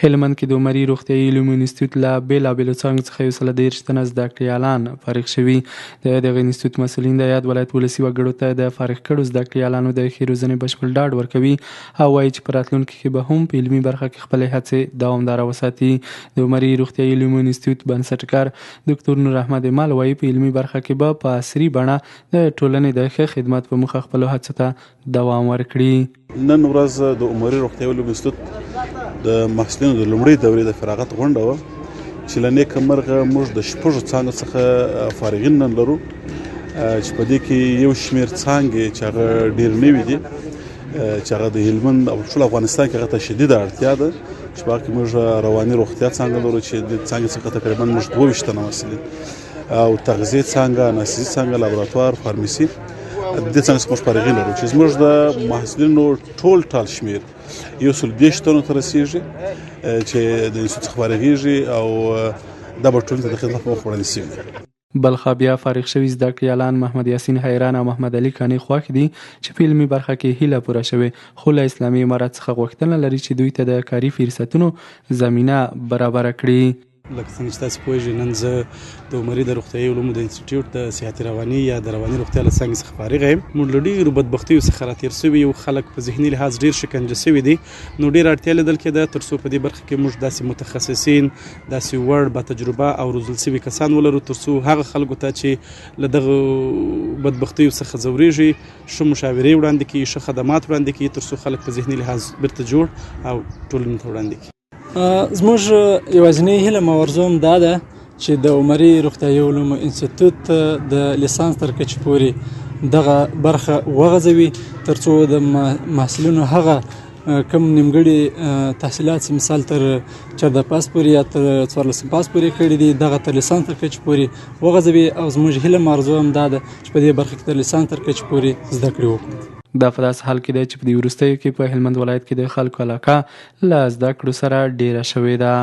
هلمند کې د عمري روغتیايي علومو انستیتوت له بېلابېلو څانګو څخه یو سل 30 تنه زده کړیالان فارغ شوي. د دغه انستیتوت مسؤلین د یاد ولایت ولسي وګړو ته د فارغ کړو زده کړیالانو د ښې روزنې بشپړ ډاډ ورکوي او وايي چې په راتلونکي کې به هم په علمي برخه کې خپلې هڅې دوامداره وساتي. د عمري روغتیايي علومو انستیتوت بنسټګر دکتور نور احمد ایمل وايي، په علمي برخه کې به په عصري بڼه د ټولنې د ښه خدمت په موخه خپلو هڅو ته دوام ورکړي. نن ورځ د عمري روغتیايي علوم انسټیټیوټ د محصلینو د لومړۍ دورې د فراغت غونډه وه چې له نیکه مرغه موږ د شپږو څانګو څخه فارغین نن لرو، چې په دې کې یو شمېر څانګې چې هغه ډېر نوي دي، چې هغه د هلمند او ټول افغانستان کې هغه ته شدیده اړتیا ده، چې په هغه کې موږ رواني روغتیا څانګه لرو چې د څانګې څخه تقریبا موږ 22 تنه محصلین، او تغذیه څانګه، انستیزي څانګه، لابراتوار، فارمیسي، د دې څانګې څخه موږ فارغین لرو چې زموږ د محصلینو ټول ټال شمېر 130 تنو ته رسیږي چې د انسټیټیوټ څخه فارغېږي او دا به ټولنې ته د خدمت په موخه وړاندې شوي دي. بلخوا بیا فارغ شوي زده کړیالان محمد یاسین حیران او محمد علي قانع خوښ دي چې په علمي برخه کې هیله پوره شوې، خو له اسلامي امارت څخه غوښتنه لري چې دوی ته د کاري فرصتونو زمینه برابره کړي. لکه څنګه چې تاسو پوهیږئ، نن زه د عمري د روغتیايي علومو د انسټیټیوټ د صحت رواني یا د رواني روغتیا له څانګې څخه فارغ یم. موږ له ډېرو بدبختیو څخه راتېر شوي یو، خلک په ذهني لحاظ ډېر شکنجه شوي دي، نو ډېره اړتیا لیدل کېده تر څو په دې برخه کې موږ داسې متخصصین، داسې وړ، با تجربه او روزل شوي کسان ولرو، تر څو هغه خلکو ته چې له دغو بدبختیو څخه ځورېږي ښه مشاورې وړاندې کړي، ښه خدمات وړاندې کړي، تر څو خلک په ذهني لحاظ بیرته جوړ او ټولنې ته وړاندې کړي. زموږ یوازینۍ هیله او ارزو هم دا ده چې د عمري روغتیايي علومو انسټیټیوټ د لیسانس تر کچې پورې دغه برخه وغځوي، ترڅو د محصلینو هغه کم نیمګړي تحصیلات چې مثال تر 14 پاس پورې یا تر 14 پاس پورې کړي دي، دغه تر لیسانس تر کچې پورې وغځوي. او زموږ هیله او ارزو هم دا ده چې په دې برخه کې تر لیسانس تر کچې پورې زده کړې وکړو. دا په داسې حال کې دی چې په دې وروستیو کې په هلمند ولایت کې د خلکو علاقه له زده کړو سره ډېره شوې ده.